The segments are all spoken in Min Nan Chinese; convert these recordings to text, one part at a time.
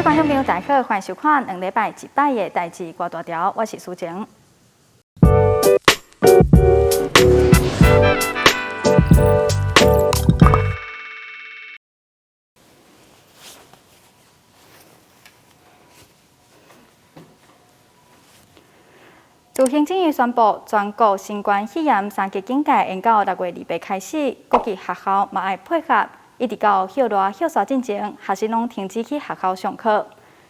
位觀眾朋友，大家好，歡迎收看兩禮拜一擺的代誌掛大條，我是蘇晴。自行政院宣布全國新冠肺炎三級警戒延到6月28開始，各級學校嘛愛配合，一直到歇熱歇煞進前，學生攏停止去學校上課。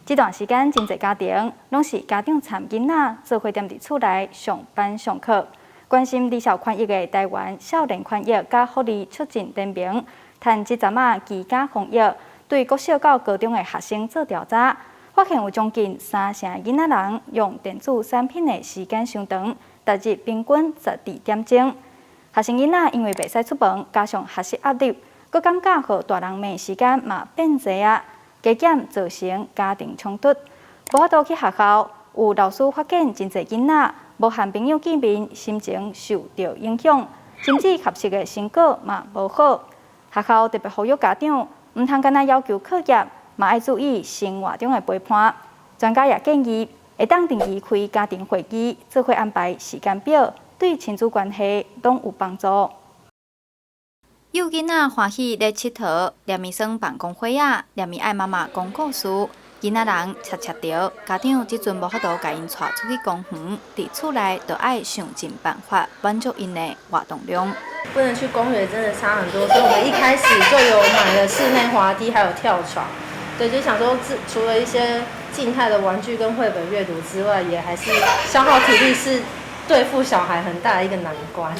這段時間，真濟家庭攏是家長摻囡仔做伙踮佇厝內上班上課。關心兒少權益的臺灣少年權益佮福利促進聯盟，趁這陣仔居家防疫，對國小到高中的學生做調查。發現有將近三成囡仔人用電子產品的時間傷長，逐日平均12點鐘。學生囡仔因為袂使出門，加上學習壓力，閣感覺予大人罵時間嘛變濟啊，加減造成家庭衝突。無法度去學校，有老師發現真濟囡仔無和朋友見面，心情受著影響，甚至學習的成果嘛無好。學校特別呼籲家長，毋通干焦要求課業，嘛愛注意生活中的陪伴。專家也建議，會當定期開家庭會議，做伙安排時間表，對親子關係攏有幫助。幼囡仔歡喜咧𨑨迌，連咪耍辦公會仔，連咪愛媽媽講故事。囡仔人摵摵著，家長這陣無法度共𪜶帶出去公園，佇厝內就愛想盡辦法滿足𪜶的活動量。不能去公園，真的差很多，所以我們一開始就有買了室內滑梯，還有跳床。對，就想說，除了一些靜態的玩具跟繪本閱讀之外，也還是消耗體力是對付小孩很大的一個難關。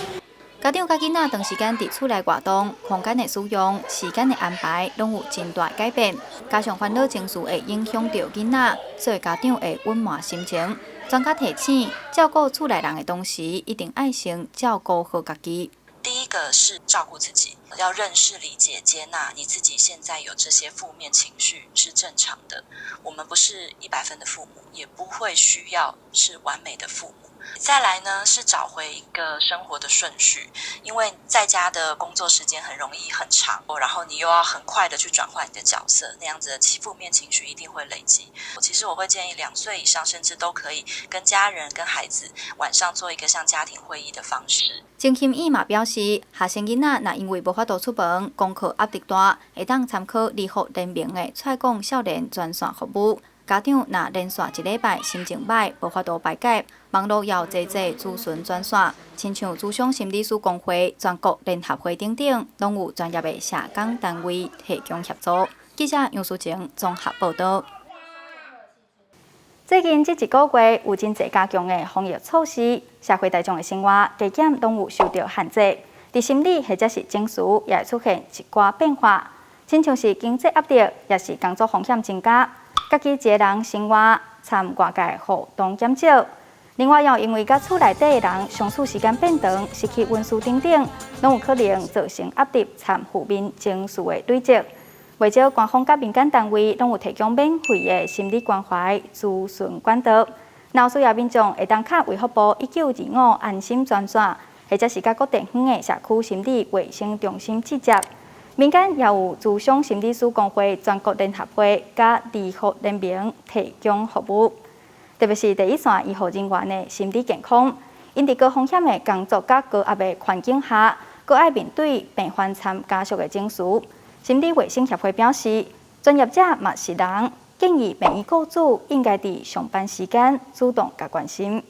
家長佮囡仔長時間佇厝內活動，空間的使用、時間的安排，攏有真大改變。加上煩惱情緒會影響著囡仔，所以家長會隱瞞心情。專家提醒，照顧厝內人的同時，一定愛先照顧好家己。第一個是照顧自己，要認識、理解、接納你自己。現在有這些負面情緒是正常的。我們不是100分的父母，也不會需要是完美的父母。再來呢，是找回一個生活的順序，因為在家的工作時間很容易很長，然後你又要很快的去轉換你的角色，那樣子的負面情緒一定會累積。其實我會建議2歲以上，甚至都可以跟家人、跟孩子晚上做一個像家庭會議的方式。精心醫嘛表示，學生囡仔若因為無法度出門，功課壓力大，會當參考兒福聯盟的蔡講少年專線服務。家長若連續一禮拜心情䆀，無法度排解，網路也有濟濟諮詢專線，親像諮商心理師公會、全國聯合會等等，攏有專業的社工單位提供協助。記者楊淑晴綜合報導。最近這一個月有真濟加強的防疫措施，社會大眾的生活加減攏有受著限制，佇心理或者是情緒也會出現一寡變化，親像是經濟壓力，抑是工作風險增加。家己一个人生活參外界互動減少，另外又因為佮厝內底的人相處時間變長，失去溫室等等，攏有可能造成壓力參負面情緒的累積。袂少官方佮民間單位攏有提供免費的心理關懷諮詢管道。若有需要民眾會當敲衛福部1925安心專線，或者是佮各地方的社區心理衛生中心對接。民間也有諮商心理師公會、全國聯合會佮兒福聯盟提供服務，特別是第一線醫護人員的心理健康，𪜶佇高風險的工作佮高壓的環境下，閣愛面對病患參家屬的情緒。心理衛生協會表示，專業者嘛是人，建議病院雇主應該佇上班時間主動共關心。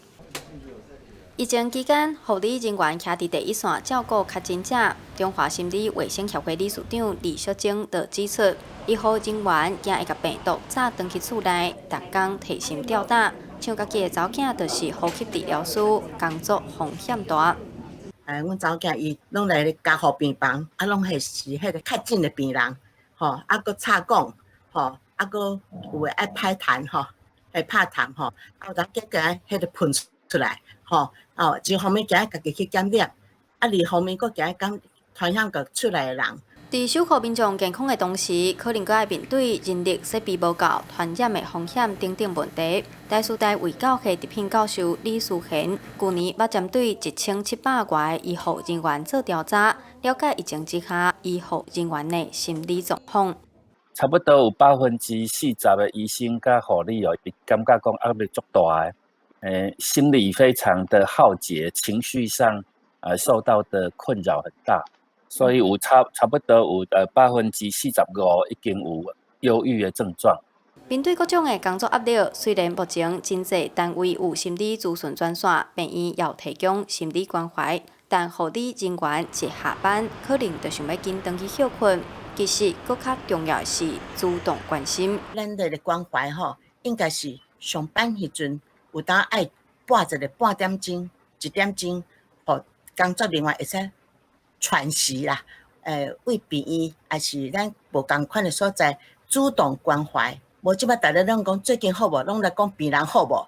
疫情期間，護理人員徛佇第一線照顧確診者。中華心理衛生協會理事長李淑貞就指出，醫護人員驚會共病毒載轉去厝內，逐工提心吊膽。像家己的查某囝就是呼吸治療師，工作風險大。阮查某囝伊攏來加護病房，啊，攏係是彼個確診的病人，吼，啊，閣插管，吼，啊，閣有的愛排痰，吼，愛拍痰，吼，啊，有當結果彼個噴出來，吼，哦，一方面驚家己去感染，啊，二方面閣驚講傳染予厝內的人。佇守護民眾健康的同時，可能閣愛面對人力設備無夠、傳染的風險等等問題。台師大衛教系特聘教授李思賢，舊年捌針對1700外个醫護人員做調查，了解疫情之下醫護人員的心理狀況。差不多有40%的醫生佮護理哦，伊感覺講壓力足大的，心理非常的耗竭，情緒上受到的困擾很大，所以有差不多有45%已經有憂鬱的症狀。面對各種的工作壓力，雖然目前真濟單位有心理諮詢專線，病院也有提供心理關懷，但護理人員一下班，可能就想欲緊轉去歇睏。其實，閣較重要的是主動關心。咱這個關懷吼，應該是上班彼陣有當愛撥一個半點鐘、一點鐘，予工作人員會使喘息啦。為病院抑是咱無仝款的所在主動關懷。無這擺逐家攏講最近好無，攏來講病人好無，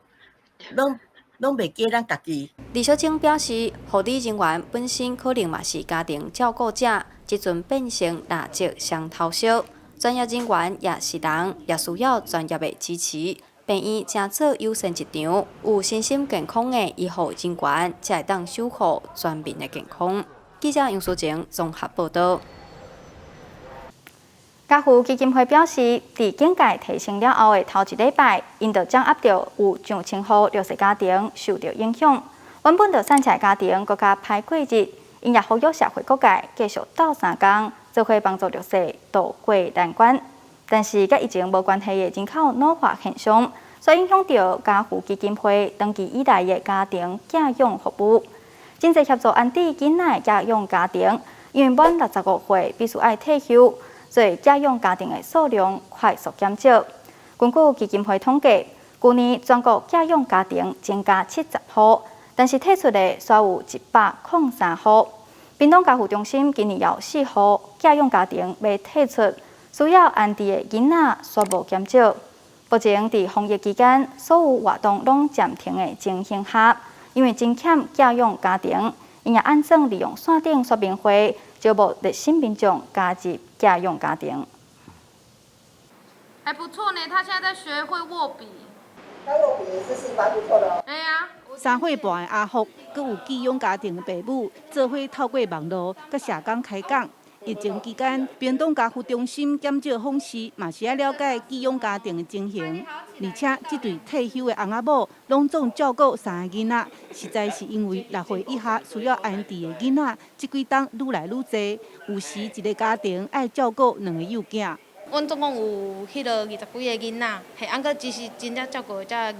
攏袂記咱家己。李小晶表示，護理人員本身可能嘛是家庭照顧者，這陣變成蠟燭雙頭燒。專業人員也是人，也需要專業的支持。病院誠做友善一場，有身心健康的醫護人員，才會當守護全民的健康。記者楊淑靜綜合報道。家扶基金會表示，佇警戒提升了後的頭一禮拜，𪜶就掌握著有上千戶弱勢家庭受著影響。原本就散赤家庭，閣較歹過日，𪜶也呼籲社會各界繼續鬥相共，做伙幫助弱勢渡過難關。但是，佮疫情無關係的人口老化現象，所影響著家扶基金會長期以來的家庭寄養服務。真濟協助安置囡仔的寄養家庭，因為滿65歲必須愛退休。所以寄養家庭的數量快速減少。根據基金會統計，舊年全國寄養家庭增加70戶，但是退出的煞有103戶。屏東家扶中心今年有4戶寄養家庭欲退出，需要安置的囡仔煞無減少。目前佇防疫期間，所有活動攏暫停的情形下，因為真欠寄養家庭，𪜶也按怎利用線頂說明會，招募熱心民眾加入寄養家庭。還不錯呢，他現在在學會握筆。他握筆也是蠻不錯的哦。對啊。3歲半的阿福，閣有寄養家庭的爸母，做伙透過網路佮社工開講。疫情期間，屏東家扶中心減少訪視，嘛是愛了解寄養家庭的情形。而且，這對退休的翁仔某，攏總照顧三个囡仔，實在是因為6歲以下需要安置的囡仔，這幾冬愈來愈濟，有時一个家庭愛照顧兩個幼囝。阮總共有彼落20幾个囡仔，嘿，啊，閣其實真正照顧的才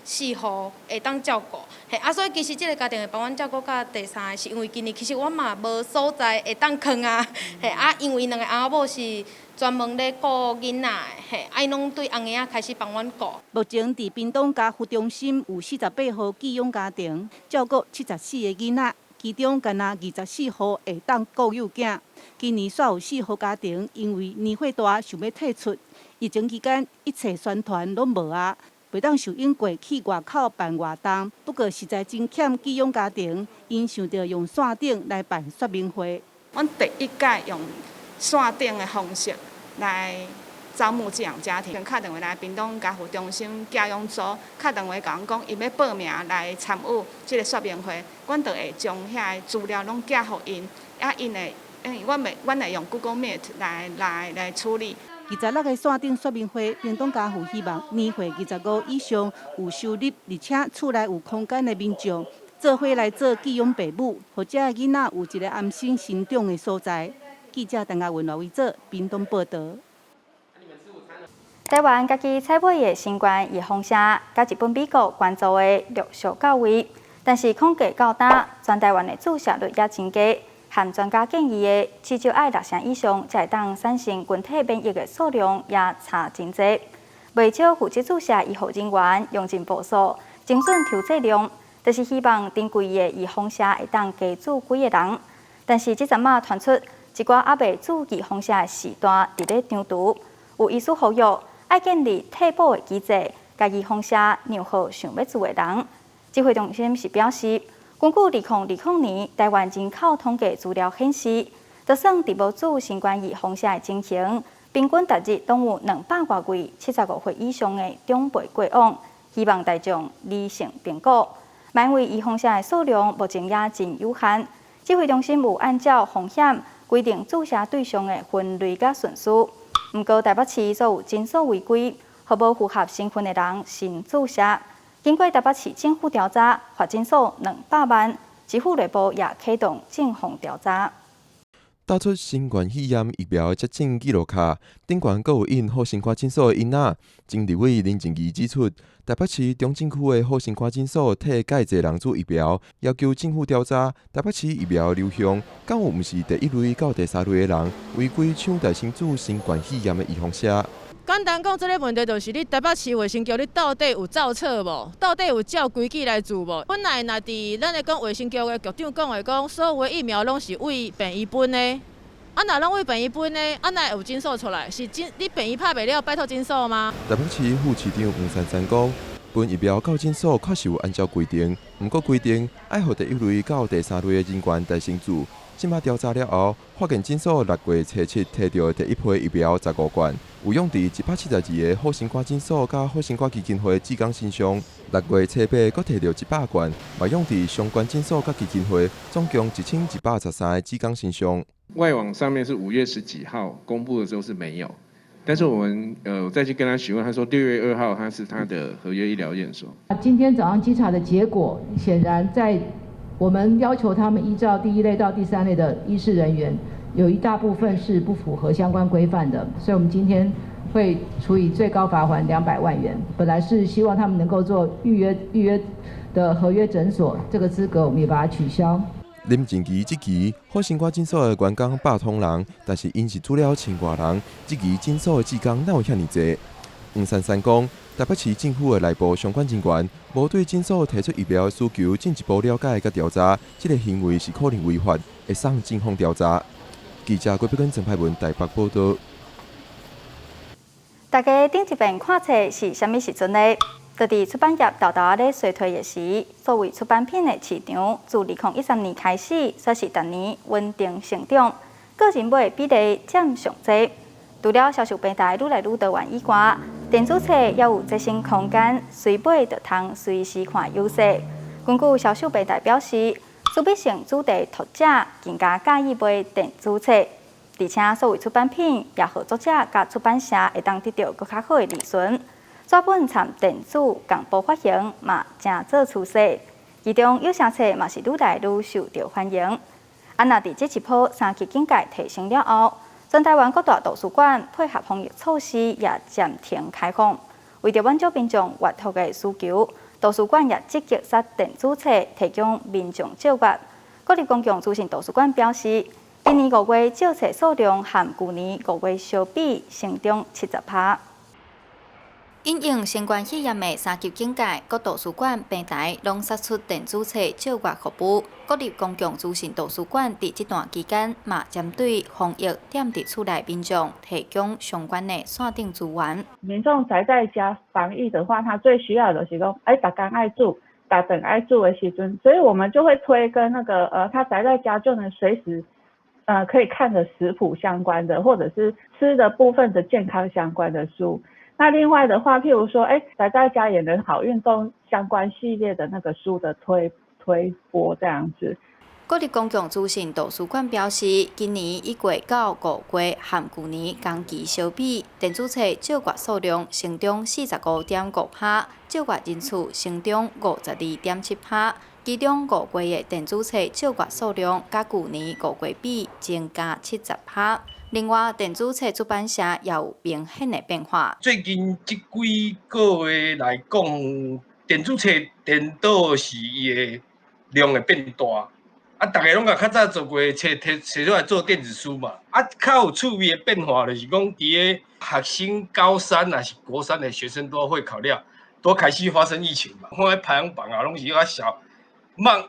24戶會當照顧，嘿，啊，所以其實這个家庭會幫阮照顧到第三个，是因為今年其實阮嘛無所在會當囥啊，嘿，啊，因為兩个翁仔某是專門咧顧囡仔的，嘿，啊，𪜶攏對紅葉仔開始幫阮顧。目前佇屏東家扶中心有48戶寄養家庭，照顧74个囡仔。其中，干焦24戶會當顧幼囝。今年煞有4戶家庭因為年歲大想欲退出。疫情期間，一切宣傳攏無啊，袂當受應過去外口辦活動。不過實在真欠寄養家庭，𪜶想著用線頂來辦說明會。阮第一屆用線頂的方式來招募寄養家庭，敲電話來屏東家扶中心寄養組，敲電話共阮講，伊欲報名來參與這个說明會，阮就會將遐个資料攏寄予𪜶，啊，𪜶會，因為阮會用 Google Meet 來處理。26个線頂說明會，屏東家扶希望年歲25以上有收入，而且厝內有空間的民眾，做伙來做寄養爸母，予遮个囡仔有一个安心成長的所在。記者陳亞文、羅維哲，屏東報導。台灣家己採買的新冠預防射，佮日本、美國捐助的陸續到位，但是統計到今，全台灣的注射率也真低。和專家建議的至少愛6成以上，才會當產生群體免疫的數量也差真濟。袂少負責注射醫護人員用盡步數，精準抽劑量，就是希望珍貴的預防射會當加注幾個人。但是這陣仔傳出一寡猶未注預防射的時段佇咧長途，有醫師呼籲愛建立替補的機制，共預防射讓予想欲注的人。指揮中心是表示，根據2020年台灣人口統計資料顯示，就算佇無注新冠預防射的情形，平均逐日攏有200外位75歲以上的長輩過往。希望大眾理性評估，因為預防射的數量目前也真有限。指揮中心有按照風險規定注射對象的分類佮順序。毋過台北市所有診所違規，予無符合身份的人先注射。經過台北市政府調查，罰診所200萬，市府內部也啟動正風調查。打出新冠肺炎疫苗接種記錄卡，頂懸閣有印好心肝診所的印仔。前立委林靜儀指出，台北市中正區的好心肝診所替蓋濟人注疫苗，要求政府調查台北市疫苗流向，敢有毋是第一類到第三類的人違規搶代先注新冠肺炎的預防射。簡單講，這个問題就是你台北市衛生局，你到底有照冊無？到底有照規矩來做無？本來若佇咱來講衛生局的局長講的講，所有的疫苗攏是為病院分的，啊，若攏為病院分的，啊，哪會有診所出來？是診你病院拍袂了，拜託診所嗎？台北市副市長黃珊珊講，分疫苗到診所確實有按照規定，毋過規定愛予第一類到第三類的人員代先注。這馬調查了後，發現診所6月初7提著第一批疫苗15罐，有用佇172个好心肝診所佮好心肝基金會志工身上。6月初8閣提著100罐，嘛用佇相關診所佮基金會，總共1113个志工身上。外網上面是5月10幾號公布的時候是沒有，但是我們再去跟他詢問，他說6月2號他是他的合約醫療院所。今天早上稽查的結果，顯然在我們要求他們依照第一類到第三類的醫事人員，有一大部分是不符合相關規範的，所以我們今天會處以最高罰鍰200萬元。本來是希望他們能夠做預約的合約診所，這個資格我們也把它取消。林靜儀質疑好心肝診所的員工百通人，但是𪜶是注了千外人，質疑診所的志工哪有遐爾濟？黃珊珊講，台北市政府的內部相關人員無對診所提出疫苗的需求進一步了解佮調查，這个行為是可能違法，會送警方調查。記者郭碧根、陳派文台北報導。大家頂一遍看冊是啥物時陣呢？就佇出版業沓沓仔咧衰退的時，數位出版品的市場自2013年開始，煞是逐年穩定成長，個人買的比例佔上濟。除了銷售平台愈來愈多元以外，電子冊也有節省空間、隨買就通隨時看優勢。根據銷售平台表示，私密性主題讀者更加佮意買電子冊，而且數位出版品也予作者佮出版社會當得著閣較好的利潤。紙本參電子仝步發行嘛，誠做趨勢。其中有聲冊嘛是愈來愈受著歡迎。啊，若佇這一波三級警戒提升了後，全台灣各大圖書館配合防疫措施也暫停開放。為著滿足民眾閱讀的需求，圖書館也積極殺電子冊提供民眾借閱。國立公共資訊圖書館表示，今年5月借冊數量和舊年5月相比，成長70%。因應新冠肺炎的三級警戒，各圖書館平台攏殺出電子冊借閱服務。國立公共資訊圖書館佇這段期間，嘛針對防疫踮佇厝內民眾提供相關的線頂資源。民眾宅在家防疫的話，他最需要的是講，哎，逐工愛煮，逐頓愛煮的時陣，所以我們就會推跟那個，他宅在家就能隨時，可以看的食譜相關的，或者是吃的部分的健康相關的書。那另外的話，譬如說，哎，宅在家也能好運動相關系列的那個書的推播這樣子。國立公共資訊圖書館表示，今年已過到5月和舊年同期相比，電子冊借閱數量成長45.5%，借閱人次成長52.7%。其中5月的電子冊借閱數量，佮舊年5月比增加70%。另外，電子冊出版社也有明顯的變化。最近這幾個月來講，電子冊顛倒是伊的量會變大。啊，逐家攏共較早做過的冊提提出來做電子書嘛。啊，較有趣味的變化就是講，佇个學生高三抑是國三的學生都會考了，都開始發生疫情嘛。看彼排行榜啊，攏是較小漫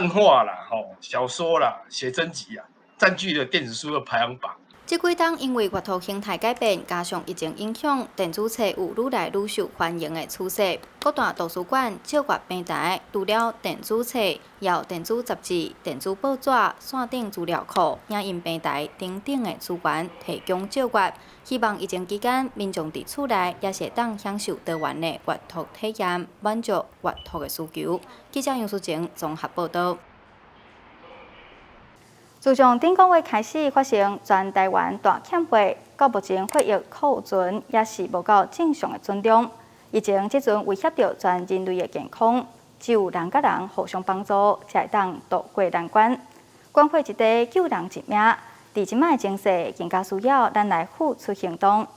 畫啦、吼小說啦、寫真集啊，佔據了電子書的排行榜。這幾冬因為閱讀形態改變，加上疫情影響，電子冊有愈來愈受歡迎的趨勢。各大圖書館借閱平台，除了電子冊，也有電子雜誌、電子報紙、線頂資料庫、影音平台等等的資源提供借閱。希望疫情期間，民眾佇厝內也是會當享受多元的閱讀體驗，滿足閱讀的需求。記者楊淑靜綜合報導。自從頂個月開始發生全台灣大欠貨，到目前貨物庫存也是無夠正常的存量。疫情這陣威脅著全人類的健康，只有人佮人互相幫助，才會當渡過難關。關懷一塊，救人一命。佇這擺的情勢，更加需要咱來付出行動。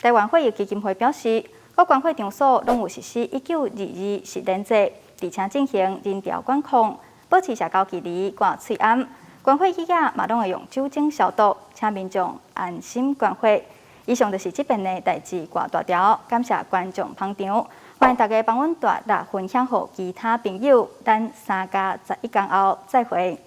台灣血液基金會表示，各關血場所攏有實施1922實聯制，而且進行人潮管控，保持社交距離，掛喙罨。捐血機仔嘛，攏會用酒精消毒，請民眾安心捐血。以上就是這遍的代誌掛大條，感謝觀眾捧場，歡迎大家幫阮大力分享予其他朋友。咱3加11工後再會。